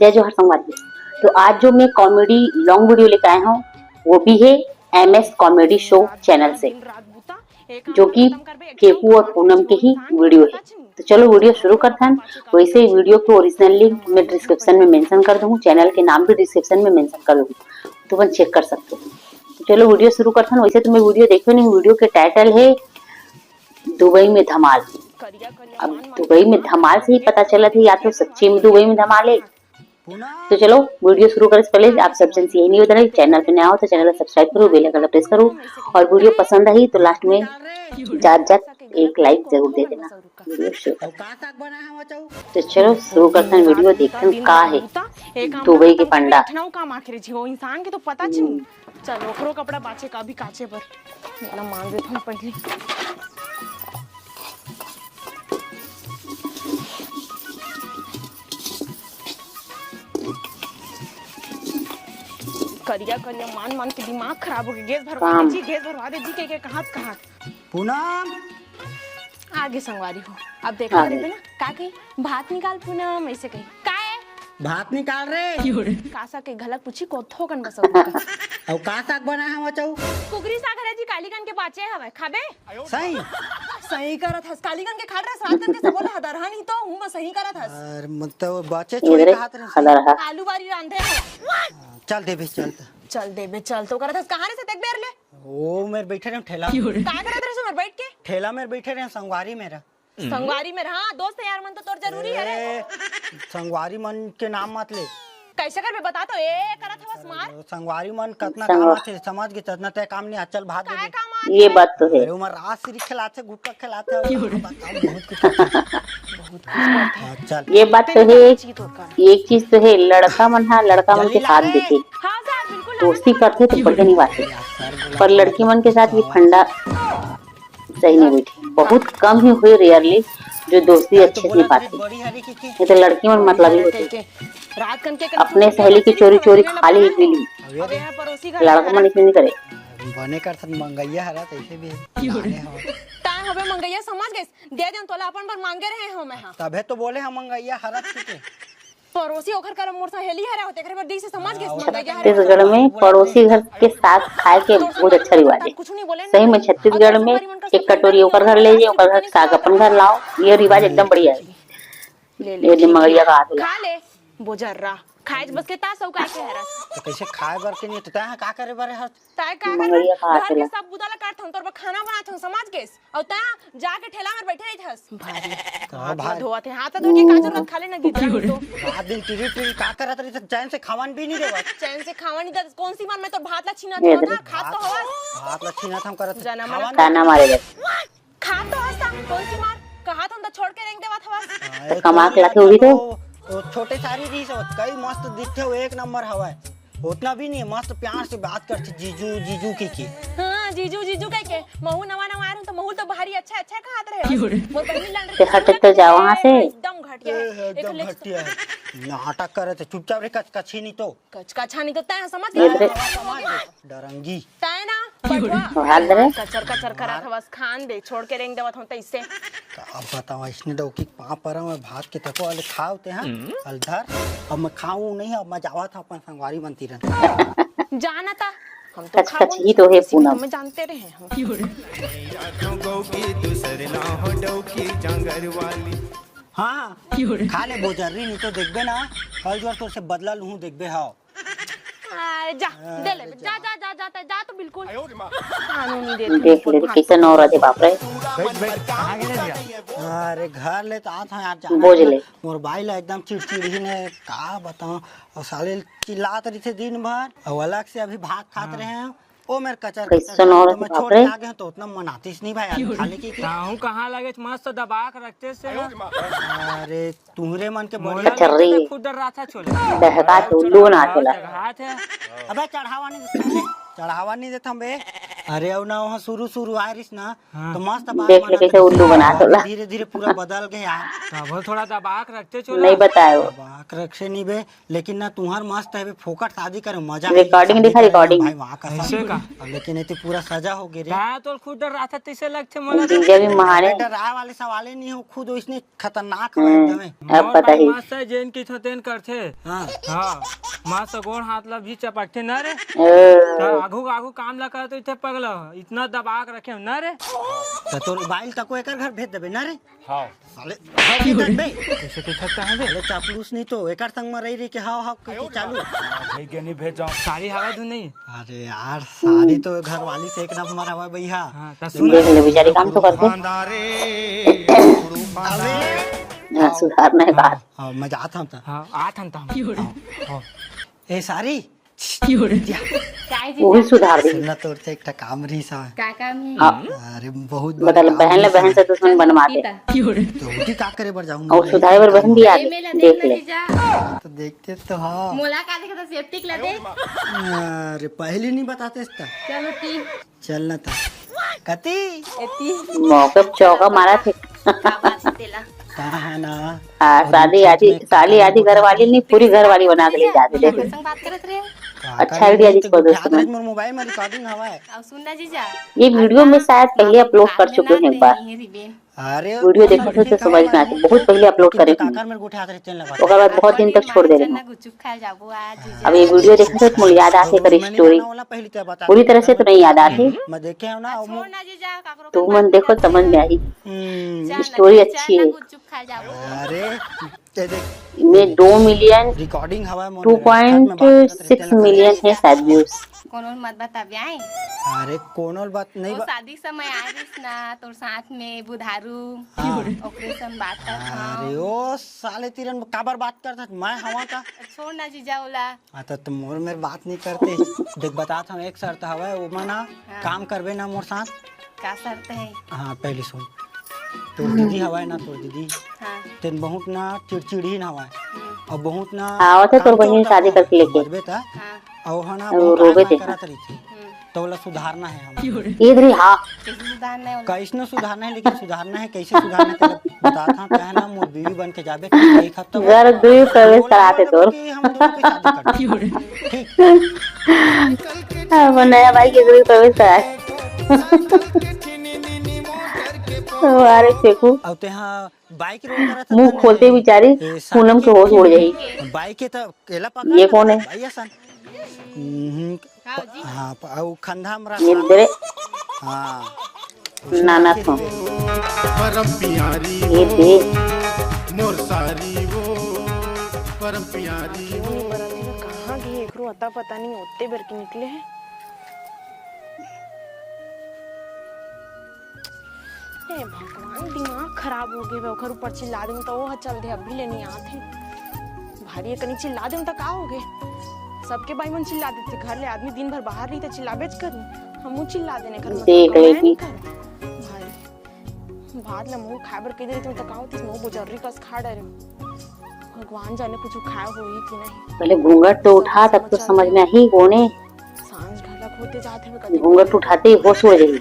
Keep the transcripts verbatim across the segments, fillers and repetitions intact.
जय जोहार संगवारी। तो आज जो मैं कॉमेडी लॉन्ग वीडियो लेके आया हूँ, वो भी है एमएस कॉमेडी शो चैनल से, जो कि केकू और पूनम के ही वीडियो है। तो चलो वीडियो शुरू करथन। वैसे ही वीडियो के ओरिजिनल लिंक मैं डिस्क्रिप्शन में मेंशन कर दूंगी, चैनल के नाम भी डिस्क्रिप्शन में मेंशन कर दूंगी, तो अपन चेक कर सकते हो। तो चलो वीडियो शुरू करथन। वैसे तो मैं वीडियो देखे नहीं, वीडियो के टाइटल है दुबई में धमाल। अब दुबई में धमाल से ही पता चलत है या तो सच्ची में दुबई में धमाल है। तो चलो वीडियो शुरू करे से पहले आप सब जन से यही निवेदन है, चैनल पे नया हो तो चैनल को सब्सक्राइब करो, बेल आइकन प्रेस करो, और वीडियो पसंद आई तो लास्ट में जात जात एक लाइक जरूर दे देना। वीडियो शुरू करते हैं। तो चलो शुरू करते हैं वीडियो, देखते हैं का है दुबई के फंडा। काम आखिर जी हो इंसान के तो पता चल। चल ओकरो कपड़ा बाचे का भी काचे पर। एला मांज देथन पहले। करिया करिया मान मान के दिमाग खराब हो गया। गैस भरवा दे जी, गैस भरवा दे जी, के के कहात कहात। पूनम। आगे संगवारी हो। अब देखा रे बिना का कही, भात निकाल पूनम, ऐसे कही। का है? भात निकाल रे। कासा के घलक पूछी को थोकन बस। अउ का साग बना है बचाऊ? कुकरी साग हरे जी, कालीगन के बाचे हवे, खाबे? सही। सही करत हस, कालीगन के खात रहे, रात करके सबो ला हदरहा नहीं तो हूँ बस सही करत हस। अरे मतलब बाचे छोड़ी कहात रहे। आलू बारी रांधे है। चल देबे चल। चल देबे चल तो करत हस, कहाँ रे से देख बेर ले। ओ मेर बैठे रहे ठेला। का करत रहे सुमर बैठ के? ठेला मेर बैठे रहे संगवारी मेरा। संगवारी में रहा, दोस्त यार मन तो तोर जरूरी है रे। ए, संगवारी मन के नाम मत ले। कैसे करबे बता तो, ए करत हवस मार। संगवारी मन कतना काम आथे, समझ के ततना ते काम नहीं, चल भाग दे। ये बात तो है। अरे उमर रात सिरी खिलाथे, गुटखा खिलाथे, बहुत कुछ। हाँ, चल। ये बात तो है। एक चीज तो है, लड़का मन हा लड़का मन के साथ देथे, हाँ सर, बिल्कुल। दोस्ती करथे तो बढ़िया नहीं बात है, पर लड़की मन के साथ ये फंडा सही नहीं बैठी। बहुत कम ही हुई, रेयरली, जो दोस्ती अच्छे से निभाते। नहीं तो लड़की मन मतलबी होती, अपने सहेली की चोरी चोरी खा ली पी ली। लड़का मन इसे नहीं करे। बने कर थन मंगैया हरा तैसे भी। ताय हबे मंगैया समझ गइस। दे देन तोला अपन बर मांगे रहे हो मैं हा। तभे तो बोले हम मंगैया हरा के। पड़ोसी ओकर कर मोर सहेली हरे होते, एकरे बर दिल से समझ के समझ गया हरे। छत्तीसगढ़ में पड़ोसी घर के साग खाए के बहुत अच्छा रिवाज है। सही में छत्तीसगढ़ में एक कटोरी ओकर घर ले जाए, ओकर घर के साग अपन घर लाओ, ये रिवाज एकदम बढ़िया है। ले ले, ये ले, ठीक मगरिया है। का हाथ ला। खा ले, बोजर्रा। खाए बस के ता सौ का के हरा। तो कैसे खाए बर के नहीं, तो तैं का करे बर हर? ताय का कर? मंगरिया का घर के सब बुता ला करथन, तोर बर खाना बनाथन, समझ गेस? अउ ता जाके ठेला में बैठे रहिथस। भारी। हाथ ला धोवत हे, हाथ ला धो के का जरूरत, खा लेना गिद्दा तो। रात दिन टिरी टिरी का करत रहिथस, चैन से खावन भी नहीं देवत। चैन से खावन नहीं देवत, कौन सी मन में तो भात ला छीना था, खात तो हवस। भात ला छीना था हम करत। जना मन खावन ताना मारे जात। खात तो हवस, कौन सी मार? कहा था हम तो छोड़ के रेंग देवत हवस। हाँ, तो कमा के लाथे होही तो। वो छोटे सारी रहिस हो, कई मस्त दिखथे हो, एक नंबर हवय। उतना भी नहीं, मस्त प्यार से बात करथे जीजू जीजू कहिके। हाँ, जीजू जीजू कहिके। महू नवा नवा आए रहूं तो महू तो भारी अच्छा अच्छा कहत रहे। मोर बहिनी लान ते हट तो जा वहां से। एकदम घटिया है। एकदम घटिया है। नाटक करत हे, चुपचाप रे कचकची नहीं तो। कचकचा नहीं तो तैं समझ ये गया। डरंगी। तैं ना, बटुआ। कचर कचर करत हवस, खान दे, छोड़ के रेंग देवत हूँ तैसे। अब बताओ, इसने डौकी पाँव पर मैं भात के तको वाले खाओ ते हैं, अलधर। अब मैं खाऊं नहीं, अब मैं जावा था अपन संगवारी मन तीरन। जाना था, हम तो कचकच ही तो है पूनम। हमें जानते रहे हम। हाँ, खा ले बोजर्री, नहीं तो देखबे ना, कल जोर तोर से बदला लूहूं, देखबे हाव। आ, जा, दे ले, जा, जा, जा, जा, जा, जा तो बिल्कुल। कानूनी दे देख ले, कैसे नौरा दे बाप रे। अरे घर ले तो आत हूँ यार, जाना बोझ ले। मोर बाई ला एकदम चिड़चिड़ी ने, का बताऊं, और साले चिल्लात रही थे दिन भर, और अलग से अभी भात खात रहे हैं। ओ मेर कचर कचर कैसन औरत तो मैं बाप छोड़ रे। के आ गया तो उतना मनातीस नहीं भाई, आलू खा ले की, की? ताहू कहाँ लगे मस्त दबा के रखते से ना। अरे तुहरे मन के मोला बढ़िया चर्री। लगे तो खुद डर रहा था छोले। बहका तू लू ना चला। चढ़ा थे। अबे चढ़ावा नहीं देता, चढ़ावा नहीं देता बे। अरे, अउ ना, वहाँ शुरू शुरू आए रहिस ना, हाँ। तो मस्त बात देख ले मानत कैसे रहिस। उल्लू बना तोला। धीरे धीरे पूरा बदल गया। तब थोड़ा दबा के रखते चोला। नहीं बताए वो। दबा के रखे नहीं बे, लेकिन ना तुम्हार मस्त है बे, फोकट शादी करे, मजा आही। Recording शादी दिखा, करे ना recording। भाई, वहाँ का ऐसे सब। का? अब लेकिन ये तो पूरा सजा हो गए रे। हाँ, तो खुद डर रहा था, तैसे लगते मोला। जीजा भी महान है। अरे, डराए वाले सवाले नहीं हो, खुद इसने खतरनाक हम्म, हवय एकदम। अब मोर पता भाई ही। मस्त है, जेन की थो तेन करथे। हाँ। हाँ, मस्त गोड़ हाथ ला भी चपकथे ना रे। ओ। हाँ, आघू आघू काम ला करत रहिथे पगला, इतना दबा के रखे हो ना रे। तो तोर बाइल तको एकर घर भेज देबे ना रे। हाँ। साले, घर भेज देबे। कैसे कह सकता है बे? साले चापलूस नहीं तो एकर संग में रही रही के हाव हाव के, के चालू। हाँ, भेज के नहीं भेज जाओ। सारी हवा धुन नहीं। अरे यार, सारी तो घर वाली से एक नंबर हवा भैया। हाँ, तो सुन। देख ले बेचारी काम तो करते। हाँ, सुधार नहीं बात। हाँ, मैं जात हूँ तो। हाँ, आत हन तो हम। हाँ, हाँ। ए सारी, काय जी? वो भी सुधार दी। सुन ना, तोर से एक ठा काम रही सा। का काम है? हाँ। अरे बहुत बड़ा बता ले, काम बहन ले, रही बहन सा। से दुश्मन बनवा दे। तो उठी का करे बर जाऊँ और मैं? सुधारे बर बहन भी आ ए, गई, मेला देख देख ले। जीजा। तो देखते तो हाँ। मोला का देखा था, सेफ्टी के ला देख। अरे पहले नहीं बताते इसका। चलो ठीक। चल ना था। कती? एती। मौके पे चौका मारा थे। का बात है तेला? का है ना? हाँ, अभी शादी सच आधी, में साली काका आधी ने घर वाली नहीं, पूरी घर वाली बना के ले जाते थे। संग बात करत रहे। काका अच्छा ने idea नहीं जिसको तो दोस्त गुठियात में। रहे, मोर मोबाइल में recording हवा है। अब सुन ना जीजा। ये video में शायद पहले upload कर चुके हैं एक बार। अरे, video देखने से तो समझ में आती, बहुत पहले upload करे थे। ओकर बाद बहुत दिन तक छोड़ दे रहे हैं। अब ये video देखने से तो मुझे याद आते कर story। पूरी तरह से तो नहीं याद आती। मैं देखे हूँ ना, वो तो मन देखो, समझ में आई। Story अच्छी है। अरे, ये देख। इनमें दो million, recording हवा है, two point six million है शायद views। कोनो मत बताबे आए। अरे कोनो बात नहीं वो बा- शादी समय आ रहिस ना तोर साथ में बुधारू। हाँ। ओकरे संग बात करत हँव। अरे ओ साले तीरन काबर बात करत हस? मैं हवा का? छोड़ ना जीजा ओला। हाँ तो तुम मोर मेर बात नहीं करते। देख बतात हँव एक शर्त हवय, ओमा ना हाँ। काम करबे ना मोर साथ। का शर्त है? हाँ पहले सुन, तोर दीदी हवय ना, तोर दीदी हाँ। तेन बहुत ना चिड़चिड़ीन हवय हम्म। और बहुत ना आवत है तोर बहिनी शादी करके लेके। समझबे त हाँ। अउ ह ना अउ बहुत रोबे आय ते। करत रहिथे। हम्म। त ओला सुधारना है हमन। इधर ही, हाँ। कैसे सुधारना है ओला? कैसनो सुधारना है, लेकिन सुधारना है, कैसे सुधारना है, तेला बतात हँव, तैं ना मोर बीवी बन के जाबे, एक हफ्ता बाद गृह प्रवेश बोला कराते तोर। कि हम दोनों की शादी कर दे। ठीक। अब नया भाई के गृह प्रवेश कराए। अरे फेंकू। अब तेहा बाइक रोक करत मुंह खोलते बेचारी पूनम के होश उड़ जाई। बाइक के त केला पकड़ ये कौन है? भाई असन। हम्म, हाँ जी। हाँ, प-, अउ खंधा में रख। ये दे। हाँ। नाना तो। परम प्यारी ये दे। मोर सारी वो, परम प्यारी वो। कहाँ गए? एकरो अता पता नहीं, ओते बेर के निकले हैं। हे भगवान, दिमाग खराब हो गे बे। ओखर ऊपर चिल्ला देंव त ओह चल दे, अभी ले नहीं आत हे। भारी एकनी चिल्ला देंव त का हो गे? सबके बाई मन चिल्ला देथे, घर ले आदमी दिन भर बाहर रही त चिल्लाबेच करही। हमू चिल्ला देने घर में देख लेगी। भारी भात ल मुंह खाए बर कह दे रही त का होतिस, मुंह बुजर्री कस खा डरे। भगवान जाने कुछ खाए होही कि नहीं। पहले घूंघट तो उठा, तब तो समझ में आही कोने। सांझ घलक होते जात हवे, कते घूंघट उठाते ही होश उड़ जाई।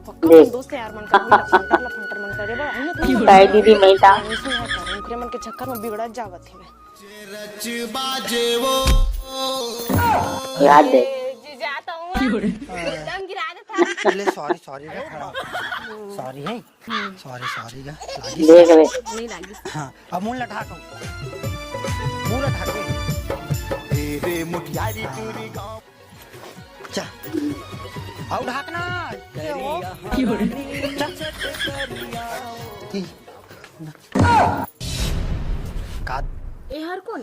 पक्का देख। दोस्त यार मन का मुंह ला फंटर ला फंटर मन करे बा, अइया तो काय दीदी, मैं ता ओकरे मन के चक्कर में बिगड़त जावत हवे। याद दे। ए, जीजा तो हूँ। एकदम गिरा देता। ले, सॉरी, सॉरी रे, खड़ा। सॉरी है। सॉरी, सॉरी रे। लागिस। देख ले। नहीं लागिस। हाँ, अब मुंह ला ढाक। मुंह ला ढाक। ए रे मुटियारी टूरी गाँव। चा। आउ ढाकना। चा। का? एहर कोन?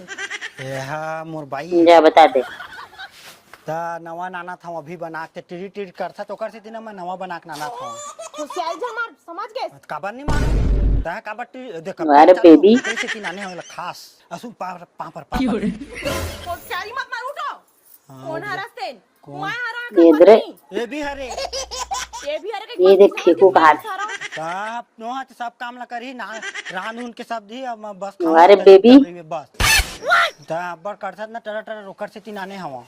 एहा मोर बाई। जा बता दे। त नवा नाना था अभी बना के टिरी टिरी करथा, त ओकर सेती ना मैं नवा बना के नाना था। होशियारी झन मार, समझ गे? काबर नहीं मारू? तह काबर टिरी, देख, अरे बेबी। कैसे की नाने होला खास। असु पापर, पापर, पापर। होशियारी मत मार, उठो। हाँ, कोन हरस तेन? कोन? मैं हरा ये दे रे। ये भी हरे। ये भी हरे के ये देख, फेंकू कहाँ। साहब, नोहा तो सब काम ला करी ना, रांध उन के सब दी, अब मैं बस खाऊं, अरे तब बेबी। तब रहिबे, बस। ता अब्बड़ करथस ना, टरा टरा रोकर से तिनाने हवा।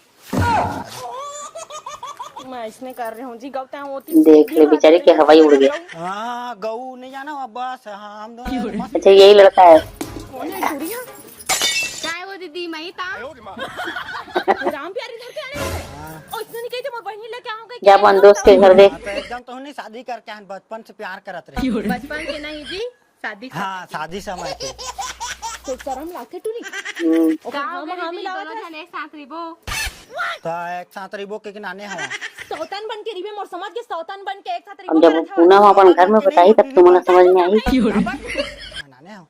मैं इसने कर रहे हूँ जी, गौता है वो तीन देख ले, बेचारे के हवाई उड़ गया। हाँ, गऊ नहीं जाना, अब बस, हाँ, हम दोनों मस्त। अच्छा, यही लड़का है। कौन है टुरिया? चाहे वो दीदी, मैं ही था। राम प्यारी धर के आने हैं। और इसने नहीं कही थी, मैं बहनी लेके आऊंगा, जा अपन दोस्त के घर दे। हाँ, तो एकदम तो नहीं, शादी करके आन, बचपन से प्यार करत रहे। बचपन के नहीं जी, शादी हाँ, शादी समय के। तो शर्म लागे टुरी। हम्म। ओकर का हो हाँ गए में दीदी, मिलावत दोनों है। जन एक साथ रिबो। तो एक साथ रिबो के नाने हवा। सौतन बन के रिबे मोर, समझ के सौतन बन के एक साथ रिबो अब जब करत हवा। पूनम अपन घर में बताही, तब तुमन ला समझ में आही। नाने हवा।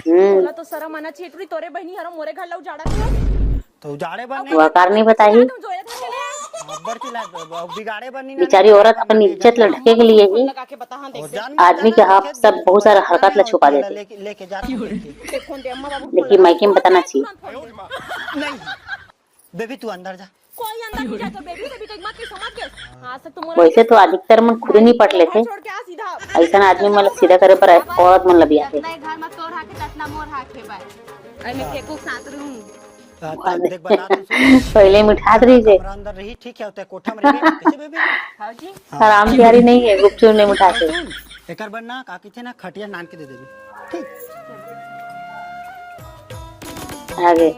हम्म। तोला तो शरम आना चाहिए टुरी, तोरे बहनी हरो मोरे घर ला उजाड़ा के। तो उजाड़े बर नहीं। वो कार नहीं बताही। तुम जोया था के ले। अब्बर चिल्ला, बिगाड़े बर नहीं। बेचारी औरत अपन इज्जत ला ढके के लिए ही लगा के बता, हाँ, देख ले। आदमी के हक सब बहुत सारा हरकत ला छुपा देते। लेके, लेके जा। देखो दे अम्मा बाबू, लेकिन मायके में बताना चाहिए। नहीं। बेबी, तू अंदर जा। कोई अंदर नहीं जाता, बेबी से भी कहीं मत की समझ गए। हाँ, से तुम वैसे तो अधिकतर मन खुद नहीं पट लेते। छोड़ के आ सीधा। ऐसा आदमी मन ला सीधा करे पर औरत मन ला भी आते। जितना घर में तोर हाथ है, उतना मोर हाथ है भाई। अरे मैं फेंकू के साथ रहूं। हाँ, देख बता तो सही। पहले मिठात रही जे। कमरा अंदर रही, ठीक है, होता है, कोठा में रही, कैसे बेबी? हाँ जी। हराम प्यारी नहीं है, गुपचुप नहीं मिठाते। सुन, एकर बर ना, का कहिथे ना, खटिया नान के दे देबे। ठीक। आगे।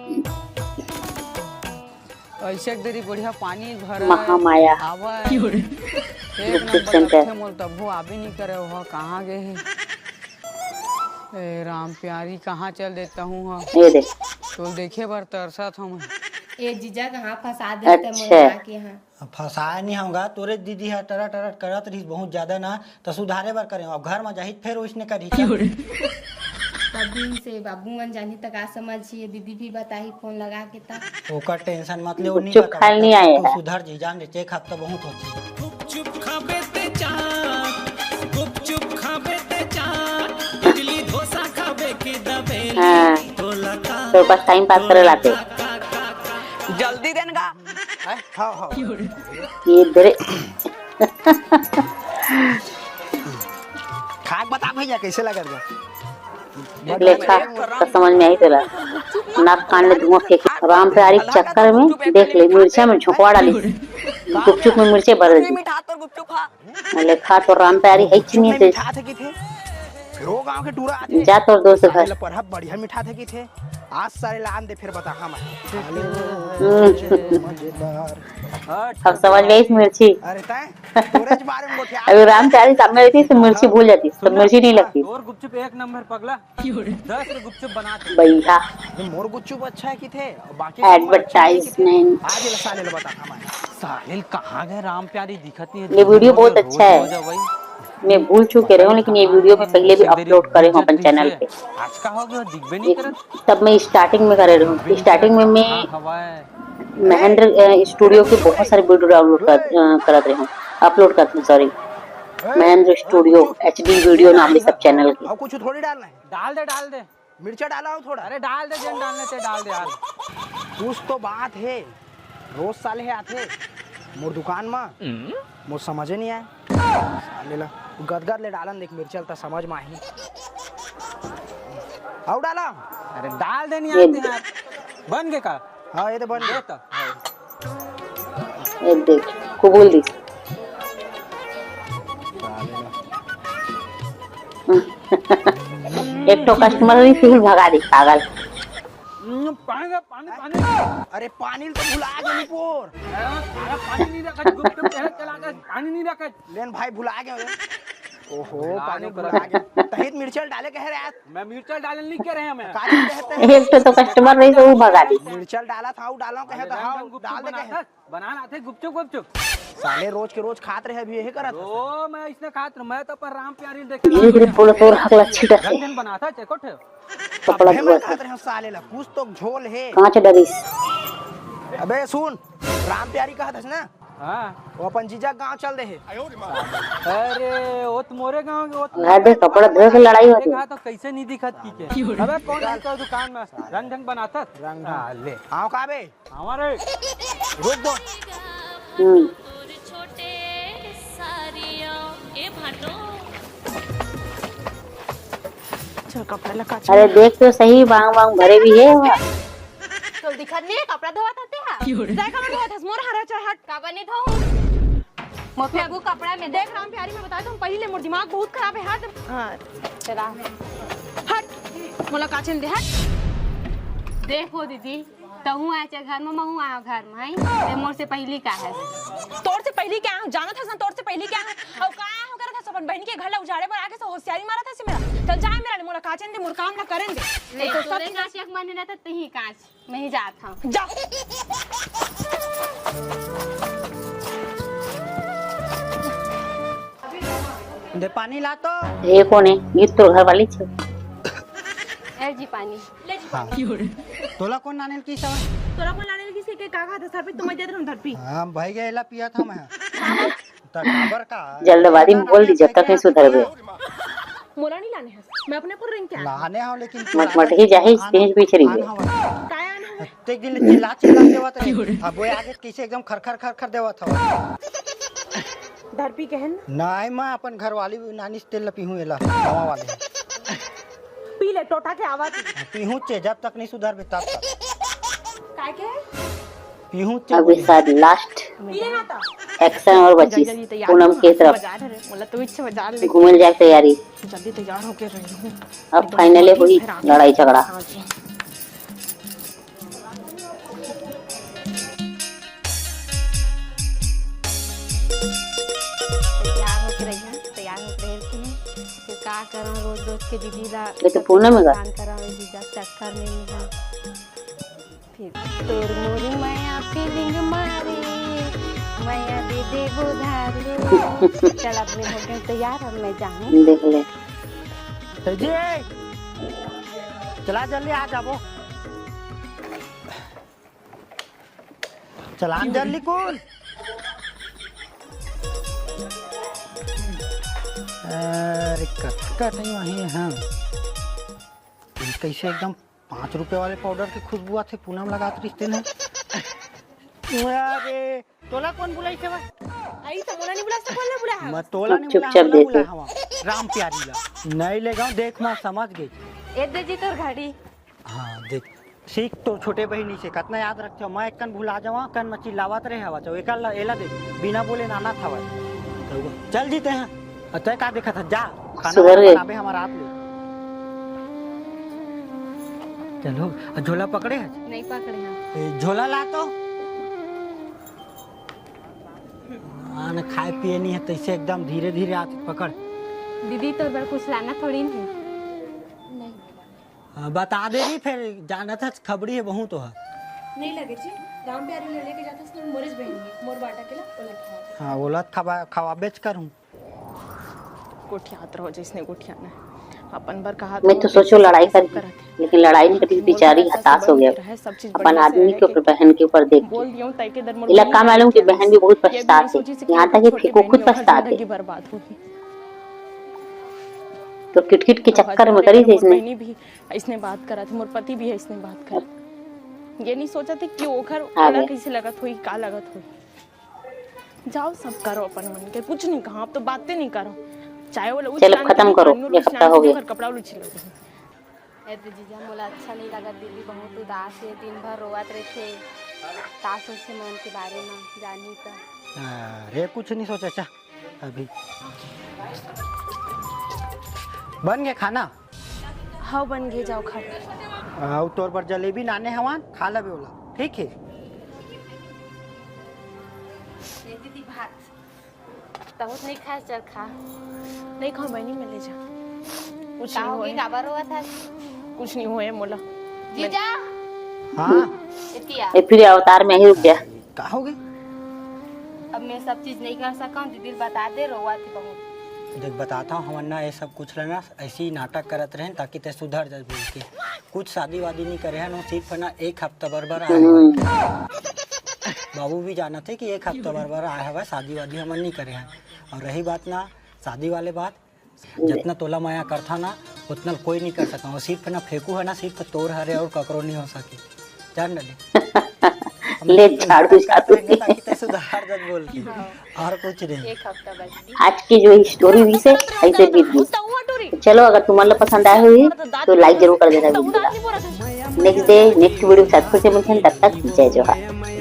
ऐसे एक देरी बढ़िया पानी भरा महामाया। आवा है। एक गुपचुप नंबर सेंटर। लगथे मोल, तभो आबे नहीं करे, ओह कहाँ गए हे? ए राम प्यारी, कहाँ चल देता हूँ हाँ? ये दे। तो देखे बर तरसत हूँ मैं। ए जीजा, कहाँ फंसा देते अच्छा। मोला के यहाँ? अब फंसाए नहीं होगा, तोरे दीदी ह टरट टरट करत रहिस बहुत ज्यादा ना, त सुधारे बर करे। अब घर में जाही त फेर ओइसने करही। तब दिन से बाबू मन जानी त का समझिए, दीदी भी बताही फोन लगा के त। ओकर टेंशन मत ले, वो नहीं गुपचुप बतावा। खाए नहीं आए तू हैं। सुधर जी, जान ले, एक हफ्ता बहुत होथे। गुपचुप खाबे ते चाट, गुपचुप खाबे ते चाट, इडली डोसा खाबे के दबेली। हाँ। तो बस टाइम पास करे लाते। जल्दी देन गा। हैं? हाँ, हाँ। ये दरे। खा के बता भैया, कैसे लगत बा? लेखा तो समझ में आई तेला। नाक कान ले धुआं फेंक। राम प्यारी के चक्कर में देख ले, मिर्चा में झोंकवा डाली। गुपचुप में मिर्चे भर दे। मिठा तोर गुपचुप हा। लेखा तो राम प्यारी है चीनी से। मिठा थे की थे। फिर वो गांव के टूरा आथे। जा तोर दोस्त घर। साले ला परहा बढ़िया मिठा थे की थे। आज साले ला आन दे, फिर बता हम। हम्म। मजेदार। अब समझ में आई मिर्ची। अरे तय तोरे बारे में गोठिया। अभी राम प्यारी सामने रहती तो मिर्ची भूल जाती, तो मिर्ची नहीं लगती। तोर गुपचुप एक नंबर पगला। दस रे गुपचुप बना दे। भैया। ये मोर गुपचुप अच्छा है कि थे? बाकी सब अच्छा है कि थे? Advertisement। आज ये साले ला बता हमारे। साहिल कहाँ गए? राम प्यारी दिखत नहीं है। ये video बहुत अच्छा है। मैं भूल चुके रहे हूँ, लेकिन ये video मैं पहले भी upload करे हूँ अपन channel पे। आज का हो गया, दिखबे नहीं करत। तब मैं starting में करे रहे हूँ। Starting में मैं महेंद्र, अ, studio के बहुत सारे video download कर, अ, करत रहे हूँ, upload करत हूँ, sorry। Mahendra Studio HD video नाम के सब channel के। अब कुछ थोड़ी डालना है। डाल दे, डाल दे। मिर्चा डाला हो थोड़ा। अरे डाल दे, जेन डालने ते डाल दे यार। कुछ तो बात है, रोज साले हे आथे मोर दुकान मा, मोर समझे नहीं आए। साले ला गदगद ले डालन देख मिर्चा ल, त समझ मा आही। अउ डाला। अरे डाल दे, नहीं आते यार। बन गए का? हाँ, ये तो बन गए। ये देख, कबूल दी। एक ठो customer भी फिर भगा दी, पागल। हम्म, पानी दे, पानी, पानी। अरे पानी तो भुला गेली पोर। अरे, पानी नहीं रखा, गुपचुप पहले चला गया, पानी नहीं रखा। लेन भाई भुला गए। ओहो, भुला पानी नहीं भुला गए। तहित मिर्चल डाले कहे रहे आज। मैं मिर्चल डाले नहीं कह रहे हैं मैं। का चीज कहते हैं? एक तो, तो customer नहीं तो वो भगा दी। मिर्चल डाला था, वो डालो कहे तो हाँ, डाल दे कहे। बनाना थे गुपचुप, गुपचुप। साले रोज के रोज खात रहे, अभी यही करत। ओ, मैं इसने खात रहे, मैं तो पर राम प्यारी देखे। धीरे धीरे बोलो, तोर हकला छीटा से। रंजन बनाता है, चेको ठे। कपड़ा धोआ था। खात रहे साले ला, कुछ तो झोल है। कांच डरिस। अबे सुन, राम प्यारी कहा था ना? हाँ। वो अपन जीजा गांव चल दे है। अरे, वो तो मोरे गांव के, वो तो अरे, कपड़ा धो के लड़ाई होती। देखा तो कैसे नहीं दिखत की के। अबे कौन है तो दुकान में रंग ढंग बनाता? रंग ढंग। हाँ, ले। आओ का बे? हमारे रुक दो। हम्म। छोटे सारिया ए भाटो। चल, कपड़ा लगा, चल। अरे, देख तो सही, बांग बांग भरे भी है वहाँ। जल्दी घर में कपड़ा धोवत हते हा। तैं काबर धोवत हस? मोर हारा चल हट। काबर नहीं धोऊं? मोर फेंकू कपड़ा में। देख राम प्यारी, मैं बताए तो पहली ले मोर दिमाग बहुत खराब है, हट। हाँ। चला। हट। मोला काचन दे, हट। देखो दीदी, तहूँ आए चाहे घर में, महूँ आए घर में, हैं? ते मोर से पहली का है? तोर से पहली क्या है? जानत हस ना, तोर से पहली क्या है? और का हो करत हस? अपन बहन के घर ला उजाड़े बर आगे से होशियारी मारत हस मेरा। चल जाए मेरा ले, मोला काचन दे, मोर काम ला करन दे। नहीं, तो तोरे सब काच एक मन रहता, तही काच। मैं ही जात हूँ। जा। दे पानी ला तो। ये कौन है? ये तो घर वाली छे। ए जी पानी। हाँ। तोला कौन लाने ल किस हवय? तोला कौन लाने ल किस के का कहत हस? सर पे तो मैं देत रहूं धरपी। हाँ, भाई गए ला पिया था मैं। त काबर का? जल्दबाजी में बोल दी, जब तक नहीं सुधरबे। मोला नहीं लाने हस, मैं अपने पर रिंग के आया। लाने हो लेकिन मटमटही जाही, पीछे पीछे रहिबे। काय आने हवे? ते दिन चिल्ला चिल्ला देवत रहे। अब वो आगे कैसे एकदम खर खर खर खर देवत हवा। धरपी कहन। नहीं, मैं अपन घरवाली नानी से तेल पीहूं एला, नवा वाले। पी ले, टोटा के आवाज। पीहूं चे, जब तक नहीं सुधरबे तब तक। काय के? पीहूं चे अभी बोले। शायद लास्ट पी लेना था। एक्शन और बचीस जल्दी तैयार पूनम हो, के तरफ। बाजार है रे, मोला तो इच्छा बाजार ले। घूमे जाए तैयारी। जल्दी तैयार होके रही हूँ। अब एकदम फाइनली बहुत हुई खराब। लड़ाई झगड़ा। हाँ जी। तैयार होके रहिहन, तैयार होके रहिहन। फिर का करन, रोज रोज के दीदी ला ये तो पूनम है का? परेशान करन, जीजा चक्कर में ही है। फिर तोर मोर मया फीलिंग मारे, मया दे दे उधारी। चल, अब मैं हो गई तैयार, अब मैं जाऊँ। देख ले। ए जी, चला जल्दी आ जाबो। चला जल्दी कुल। अरे कतका टाइम आहे हाँ। कैसे एकदम पाँच रुपए वाले पाउडर के खुशबू आथे, पूनम लगात रिहिस तेन ह। अरे तोला कौन बुलाइस हे? आई त मोला नहीं बुलाइस त कौन ला बुलाए हवस? मैं तोला नहीं चुपचाप बुलाए हवं, देख। बुलाए हवं राम प्यारी ला। नहीं ले गाँव, देख मैं समझ गई। ए दे जी तोर घड़ी। हाँ देख, सीख तोर छोटे बहिनी से, कतना याद रखथे। मैं एकन भुला जावं, एकन म चिल्लावत रहे हवा, चौ एकर ला, एला देख, बिना बोले नाना खावत। चल जी तें ह। अ, तैं का देखत हस? जा, खाना सुधर वाना गए। बनाबे हमर हाथ ले। चलो, अ, झोला पकड़े हस? नहीं पकड़े हस। ए, झोला ला तो। हाँ, न खाए पिए नहीं है, तैसे एकदम धीरे धीरे हाथ पकड़। दीदी, तोर बर कुछ लाना थोड़ी नहीं। नहीं। हाँ, बता दे रही, फिर जानत हस खबड़ी है, बहुत तो है। नहीं लगे जी, राम प्यारी ले लेके जात हस ना, मोरेज बहन है, मोर बाटा के ला, ओला खवा। हाँ, ओला खवा, खवाबेच करहूँ। गोठियात रहो जैसने गोठियाना है। अपन बर कहा मैं तो तो सोचो लड़ाई कर, लेकिन लड़ाई नहीं करी, बेचारी हताश हो गया अपन आदमी के ऊपर, बहन के ऊपर देख के। इला का मालूम कि बहन भी बहुत पछतात है। यहाँ तक कि फेंको खुद पछतात है। तो किटकिट के चक्कर में करी थी इसने। इसने बात करा थी, मोर पति भी है, इसने बात करा। ये नहीं सोचा थी कि ओखर ओला कैसे लगत होई, का लगत होई। जाओ, सब करो अपन मन के, कुछ नहीं कहा, अब तो बातें नहीं करो। चाहे वो चलो, खत्म करो, एक हफ्ता हो गया। कपड़ा उछिल। ए तो जीजा, मोला अच्छा नहीं लगत, दीदी बहुत उदास है, दिन भर रोवत रहते, का सोचे मन के बारे में, जानी तो। अरे, कुछ नहीं सोचा, चा। अभी बन गया खाना? हाँ, बन गए, जाओ खा लो। अउ तोर बर जलेबी लाने हवन, खा लेबे ओला, ठीक है? ले दीदी भात। बहुत नहीं खाए, चल खा। नहीं खाओ बहनी, मैं ले जा। कुछ नहीं होए। काबर हुआ था? कुछ नहीं होए मोला। जीजा। हाँ। एतिया। ए, फिर अवतार में ही रुक गया। का हो गई? अब मैं सब चीज नहीं कर सकूं, दीदी बता दे, रोवा थी बहुत। देख, बताता हूँ, हमन ना ये सब कुछ ला ना ऐसे ही नाटक करत रहेन ताकि ते सुधर जा बोल के। कुछ शादी वादी नहीं करे हन, सिर्फ ना एक हफ्ता बर बर आए हन। बाबू भी जानत हे कि एक हफ्ता बर बर आए हवय, शादी वादी हमन नहीं करे हन। और रही बात ना शादी वाले बात, जतना तोला मया करथा ना, उतना कोई नहीं कर सका। वो सिर्फ ना फेंकू है ना, सिर्फ तोर हरे और ककरो नहीं हो सके। जान डले। ले झाड़ू झाड़ू। ताकि ते सुधार जग बोल के। और कुछ नहीं। एक हफ्ता बस। आज की जो स्टोरी भी से ऐसे बीत गई। तो चलो, अगर तुम्हारे पसंद आए हुई तो लाइक जरूर कर देना वीडियो ला। next day next video के साथ फिर से मिलते हैं। तब तक जय जोहार।